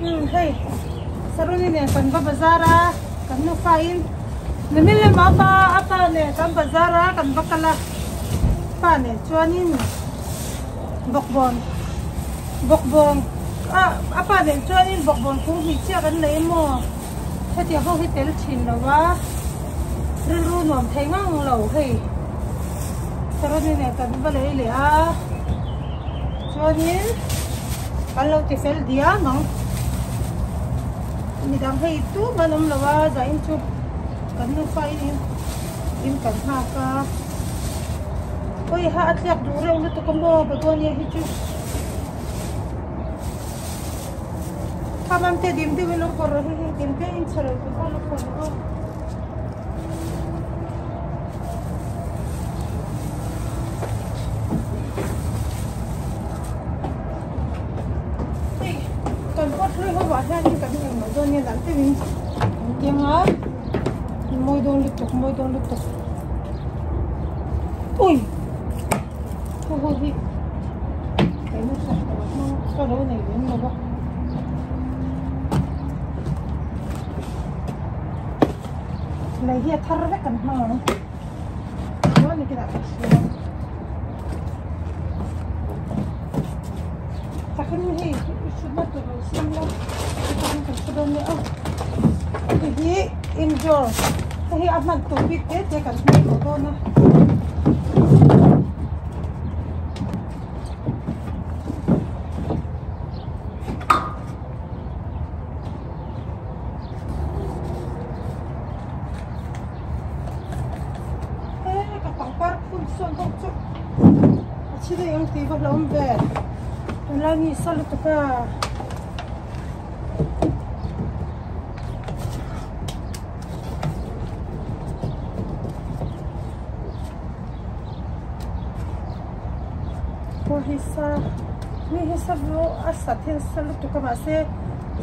Umm hei Saruni nen kan va bazar a kan nufa in nimin lamah apa apa nen kan bazar a kan va kal a pa nen chuanin bawkbawn bawkbawn ah apa nen chuanin bawkbawn kung hnih chiah kan nei maw hetiang ho hi tel thin lo a rilru nuam thei ngang lo hei Saruni nen kan va lei leh a chuanin kan lo ti fel diam ang midang hei tum an awm lo a zain chu kan nufa in in kan nghak a awi ha a tliak duh reuh lutuk a maw begonia hi chu kha mam te dim deuhin lo kawr rawh hei dim te in chhe lo tur kha lo kawr rawh aw. Hei kan pot hlui ho ah hianin kan englo dawn nia dan deuhin kan keng a mawi dawn lutuk mawi dawn lutuk ui ho ho hi keini hran ka lo hmang ka lo nei lem lo va. Lei hi a thar vek kan hmang ang chuan nikinah ka hria takin hei i hrutna tur lo siam la takin kan hre dawn nia aw hei hi indoor hei hi a hman tur bik te te kan hmang tawh dawn a. He ka pangpar phun sawn ho chu a thi daih ang tih va hlauhawm ve tunlai mi sa lutuk a. Pawh hi sa mi hi sa vu a sa thil sa lutuk a mahse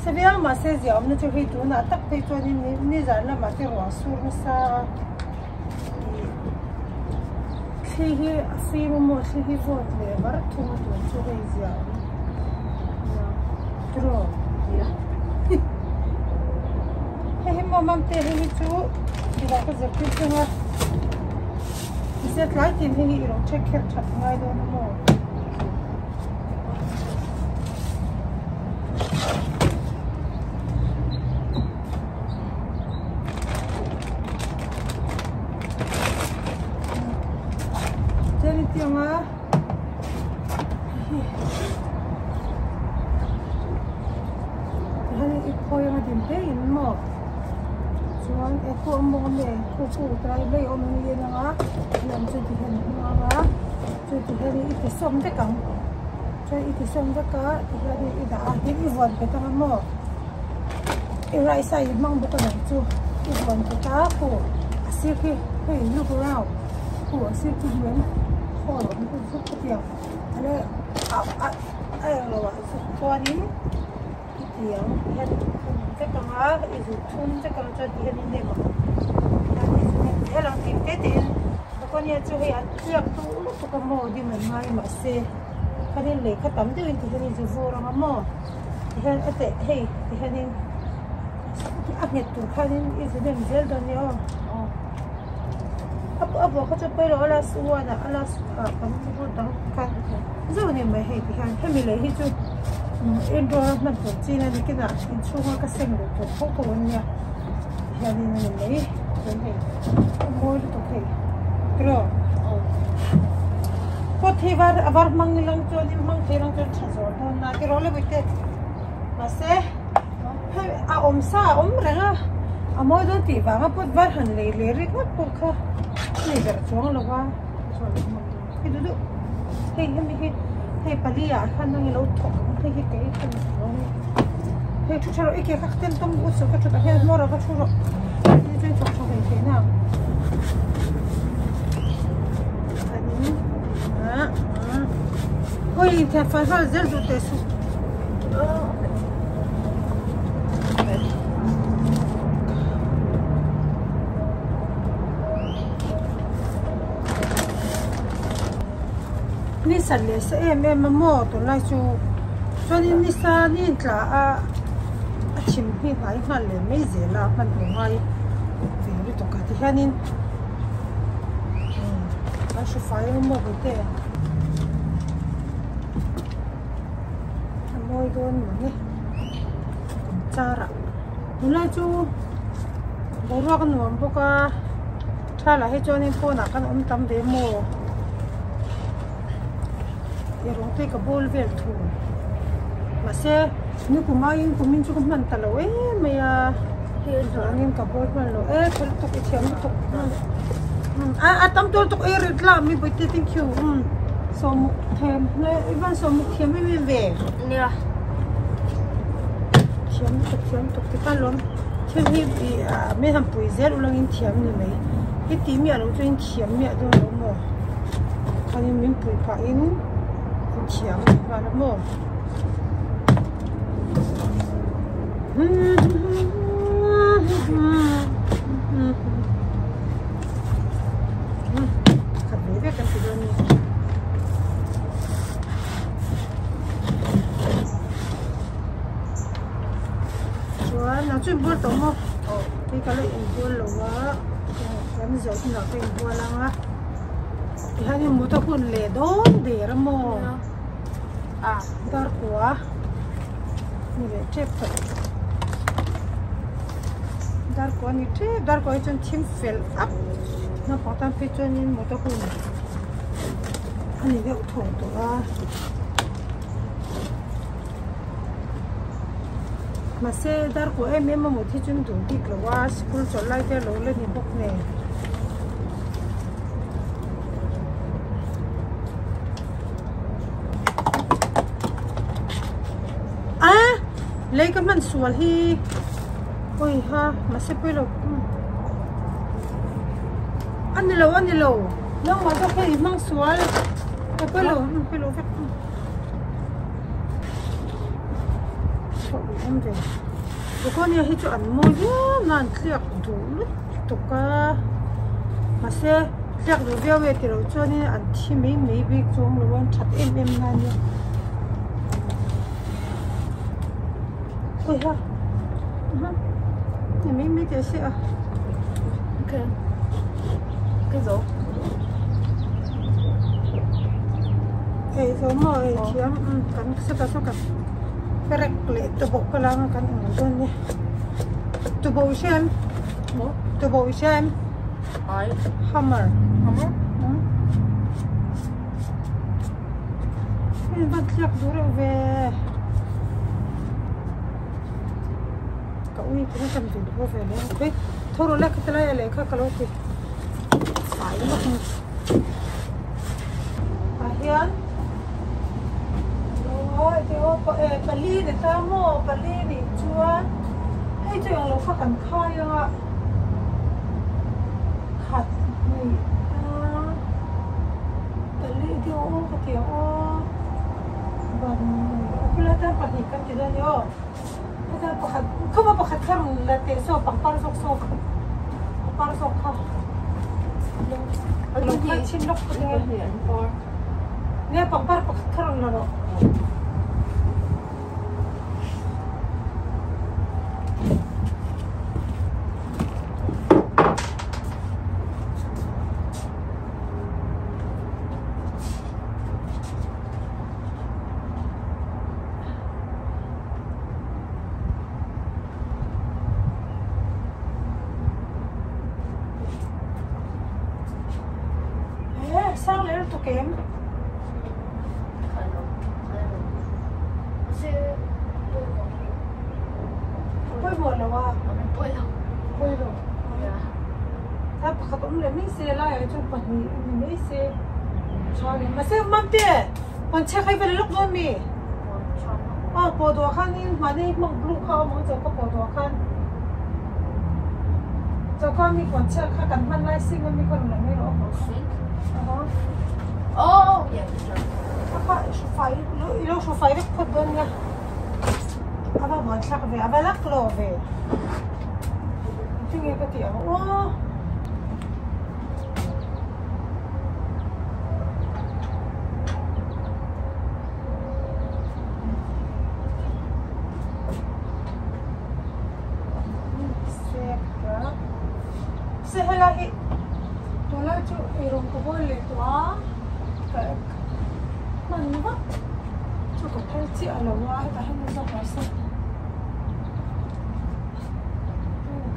sa viau mahse zia awmna chu hei tunah tak phei chuanin ni nizan lamah te ruah sur nasa a ih thli hi a fim a maw thli hi vawt leh var thung a tun chu hei zia awm tiraw hei hi maw mamte hei hi chu tirah ka zirtir thung a. Mahse tlai tin hei hi i lo check kher that ngai dawn a maw? Chuan hetiang a tihian i khawi anga din hle in maw? Chuan e khu a maw nge khu khu tlai mai awm ang i en ang a lawm chu ti hian a hmang ang a chu ti hian i ti sawm vek ang chuan i ti sawm vek a ti hian i dah a tin i vuan bet ang a maw i right side i hmang bawk a lang chu i vuan bet a khu a sir khi hei look around khu a sir khi hian hall awm chu zuk ka ti ang ale a a a englo ah zuk chuanin. I ti ang ti hian i thun vek ang a, i zut thun vek ang chuan ti hian i nem ang. Tihian i zu nem zel ang tih te te in Begonia chu hei an tliak duh lutuk a maw ding an ngai mahse khanin lei kha tam deuhin ti hian i zu vur ang a maw tihian a teh hei ti hianin a nghet tur khanin i zu nem zel dawn nia aw. A buah kha chu pawi lo a last one ah a last ah kan rut ang khan zeuh a ni mai hei ti hian hemi lei hi chu indoor a hman tur chin a ni kinah inchhunga ka seng luh tur tho tho an nia ti hianin a ni mai chuan hei a mawi lutuk hei tiraw pot hi var a var hmang ilang chuanin hmang thei lang chuan tha zawr dawn a tiraw le bawihte mahse. Hei a awm sa a awm reng a, a mawi dawn tih vanga pot var han lei leh ringawt pawh kha a ni ber chuang lo va hei duh duh hei hemi hi hei pali ah khan ang ilo thawk ang hei hi kei ka ni lo a ni hei thu tha rawh i ke kha ten tawm u suh ka thut ah hian hmawr ah va thu rawh ni chuan thawk tha ve thei na ui thei fai nghal zel duh teh suh. Ni sat leh sa em em a maw tunlai chu chuanin ni sa ni in tla a. chim hi hnai nghal leh mai zel a hmanhmawh ngai ve lutuk a tihianin an hru fai emaw maw bawihte a mawi dawn mange kum char ah tunlai chu boruak a nuam bawk a tha lah hi chuanin pawnah kan awm tam ve maw i rawng te ka bawl vel thung mahse nikum aiin kumin chu ka hman ta lo em mai a chuanin ka bawl hman lo e tha lutuk i thiam lutuk a a tam tur lutuk e rit la mi bawihte thank you um sawmuk them hle i van sawmuk thiam em em ve nia thiam lutuk thiam lutuk ti khan lawm thil hi i min han pui zel ulangin thiam ni mai i tih miah loh chuan thiam miah dawn lo maw khanin min pui phahin an thiam nghal a maw khat ve vek kan ti dawn a ni. Chuan nang chu inbual tawh maw? Aw kei ka la inbual lo a kan zawh hunah ka inbual ang a tihianin mut a hun leh dawn der a maw dar kua ni leh tep tawh dar kua ni tep dar kua hi chuan thim fel ap naupang tan phei chuanin mut a hun a ni deuh thaw tawh a. Mahse darkuah em em a mut hi chu an duh bik lo a sikul chawlh lai te alo la ni bawk nen. A lei ka hman sual hi awi ha mahse pawi lo a ni lo a ni lo nangmah zawk hian i hmang sual pawi lo pawi lo vek. Begonia hi chu an mawi viau na an tliak duh lutuk a mahse tliak duh viau e tilo chuanin an thi mai mai bik chu awm lo a an that em em na ania khawiha ni mai mai teh se a okay ka zo ei zo maw ei thiam kan sawtah saw kan perek leh tuboh ka la anga kan eng dawn nia tuboh i hria em tuboh i hria em hammer hammer hei va tliak duh reuh ve ka ui ka tam duh duh ve leh ang tho rawh le khati lai a lehkha ka lo ti fai lawk ang tah hian pali ni ta maw pali nih chuan hei chu englo kha kan khai anga khat hnih a pali deuh aw ka ti ang aw ban khulai tan pahnih kan ti dawn a ni aw. Heta pakhat khawpa pakhat kha rawn la teh saw pangpar zawk saw pangpar zawk kha lo kha chhin lawk phawt ange nge pangpar pakhat kha rawn la rawh. Sang leh lutuk em? Pawimawh lo a? Pawi lo. A pakhat awm leh mai se laiah chuan pahnih a ni mai se. Tha leh mahse Mamte! Kan chhek hei vel lawk dawn mi? Aw pawh duah khanin mahni hmang blue kha a awm ang choka pawh duah khan choka mi kawn chhek kha kan hman lai sing ami kha rawn lang mai rawh aw Sink? Aha. Oh yeah sure. Kha kha i hru fai i lo hru fai vek phawt dawn nia. A va buai thlak ve a va lak lo ve. Engtin nge ka tih ang aw. Chu ka phal chiah lo a, hetah hian min zawk rawh se.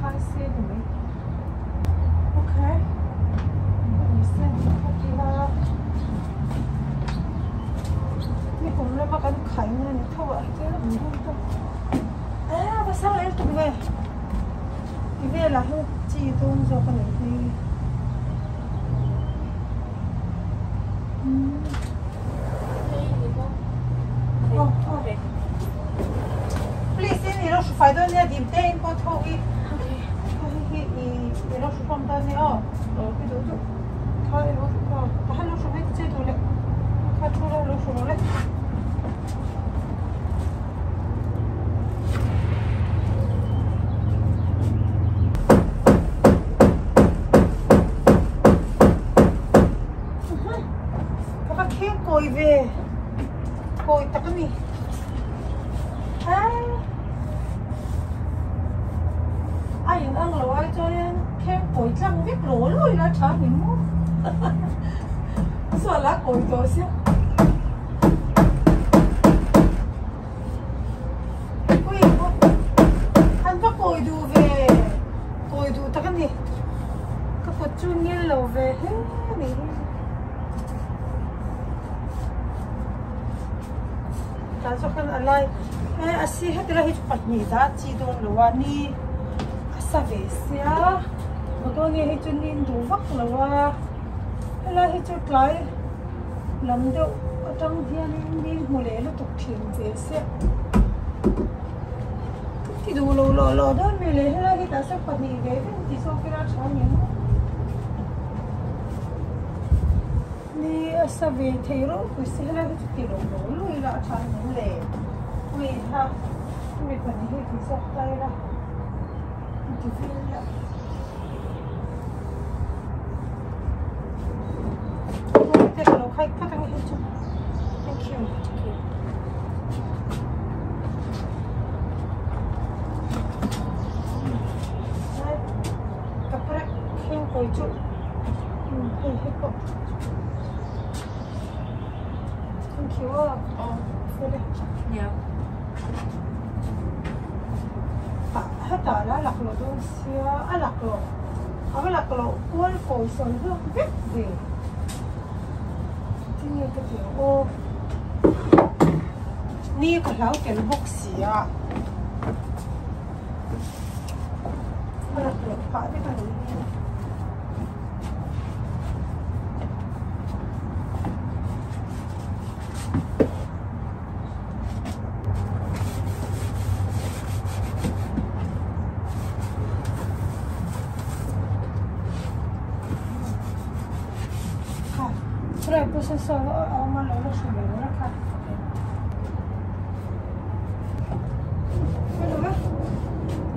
Khai se ni mai. Okay. Ni se ni phawt ila. Ni kum lama kan khai na ni tho ah heti lam dun ta. Eh, va sang leh lutuk ve. Ti velah hian chi dawn zawk a nih hi. Please in i lo hru fai dawn nia dim te in pawh tho hi hi hi i lo hru hlawm dawn nia aw i duh duh kha i lo hru aw ka han lo hru mai ta che duh leh kha thu la lo hru rawh le. Ka va kheng kawi ve kawi tak a ni a in ang lo ai chuan kheng kawi tlang vek lo lo ila tha ni maw saw la kawi tawh sia. Ui an va kawi duh ve kawi duh tak a ni ka kut chu ngil lo ve hle a ni tah zawk hian a lai eh a si heti lai hi chu pahnih dah chi dawn lo a ni a sa ve sia motor nge hi chu nin duh vak lo a helai hi chu tlai. Lam deuh atang hianin mi hmu leh lutuk thin ve sia. Ka ti duh lo lawh lawh dawn mai le helai hi tah sawn pahnih ve vek ti zawk ila tha ang em aw. Ni a sa ve thei ropui si helai hi chu ti lo lo lo ila a tha ang em le. Ui ha hemi pahnih hi ti zawk ta ila ti vel ila. Thank you. Ka prek thleng kawi chu hei hi pawh thank you a fel e Yeah. Hetah la laklawh dawn sia a laklawh a va laklawh kual kawi sawi hlawk vek ve tinge ka ti ang aw ni ka hlau tel bawk si a a laklawh phah vek a ni hi.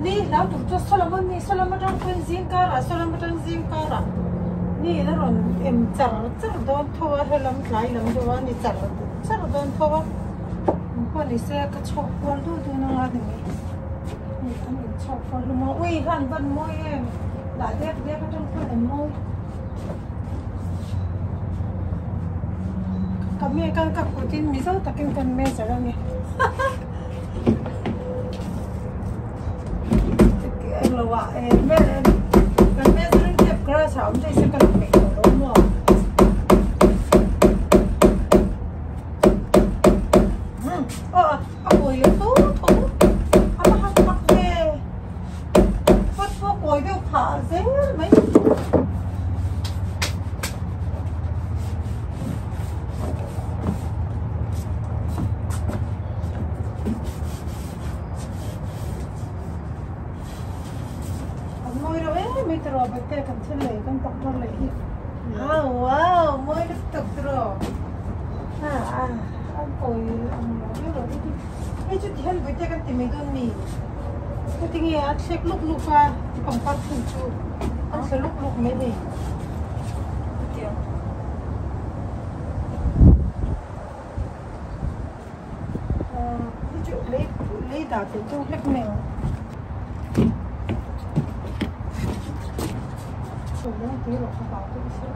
Ni hlau tur chu saw ni saw lam atang pawn zing karah saw lam atang zing karah ni in a rawn em char char dawn tho a helam tlai lam deuh a ni char char dawn tho a engpawh ni se ka chhuak kual duh dun anga ni mai ni an in chhuak kual hlawm a ui han van mawi em dah dek dek atang khan an mawi ka me kan ka kut in mizo takin kan measure a ni englo ah kan measuring tape grass ah awm daih se ka la peih tawh lo maw. Aw a kawi leh tho tho a va han mak ve phawt pawh kawi deuh phah zel mai. An mawi reuh em mai tiraw bete kan thil lei kan doctor lei hi. Wow wow mawi lutuk tiraw. A a an kawi ang lo deuh lo hi hei chu tihian bete kan ti mai dawn mi. Heti nge a thlek luk luk a pangpar phun chu an thle luk luk mai hei. Hei chu lei lei dah theih chu hlek mai ang. Sawm tui rawh ka hlau deuh sia.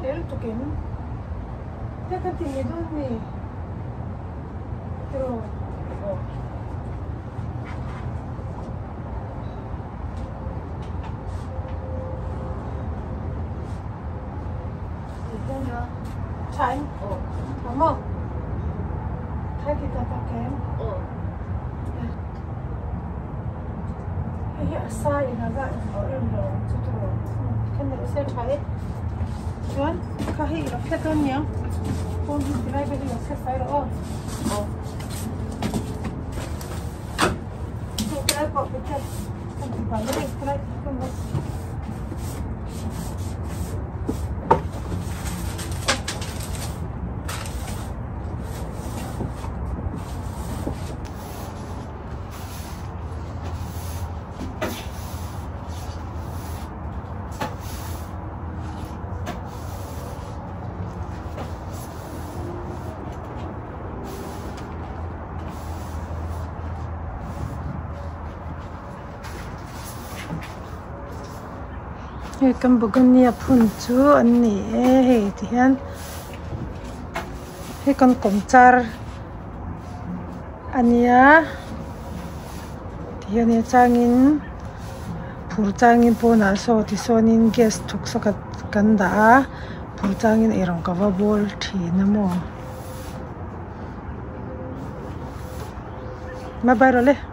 leh lutuk em? Te kan ti ngei dawn mi? Tiraw? Aw. Tha em? Aw. Tha maw? Tha ti ta tak em? Aw. Hei hi a sa in a la in awh em lo ang chu tiraw? Kha neuh se tha e. Chuan kha hei i lo hriat dawn niang. Pawn hi tilai vel hi lo hriat fai rawh aw. Aw. Hei tilai pawh pe che. Kan ti bai mai tilai kan lo. Hei kan bawngnia phun chu an ni e hei ti hian hei kan kawmchar a nia ti hian a changin phur changin pawnah saw tisawn gas thuk saw kan dah a phur changin eirawng ka va bawl thin a maw bye bye rawh le.